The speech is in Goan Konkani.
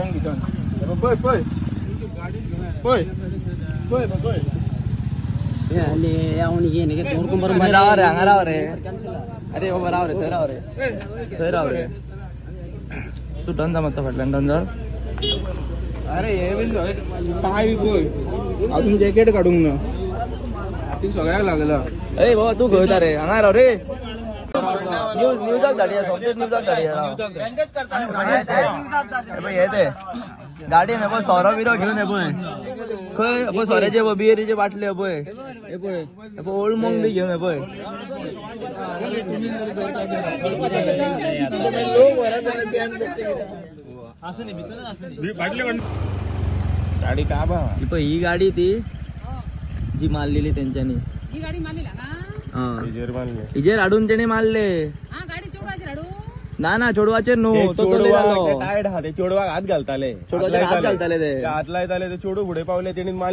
टँक भितर पळय पळय पळय पळय पळय राव रे हांगा राव रे. अरे बाबा राव रे, थंय राव रे, थंय राव रे. तूं डन जा मातसो फाटल्यान डन जा. अरे हे बीन पांय पळय अजून जॅकेट काडूंक ना, ती सगळ्याक लागला. ए बाबा तूं खंय वयता रे? हांगा राव रे. न्यूज न्यूजाक धाडया, सोमतेच न्यूजाक धाडया. हे ते गाडयेन हे पळय सोरो बिरो घेवन हे पळय खंय पळय सोऱ्याचे बियरीचे बाटले पळय, हे पळय हे पळय ओल्ड मोंग बी घेवन हे पळय. गाडी का बा ही पळय ही गाडी ती जी मारलेली तेंच्यांनी, हिजेर हाडून तेणे मारले. ना ना चेडवाचेर न्हू, तो चले जालो टायर्ड आहा ते चेडवाक हात घालताले, चेडवाचेर हात घालताले, ते हात लायताले, ते चेडू फुडें पावले तेणी मारले.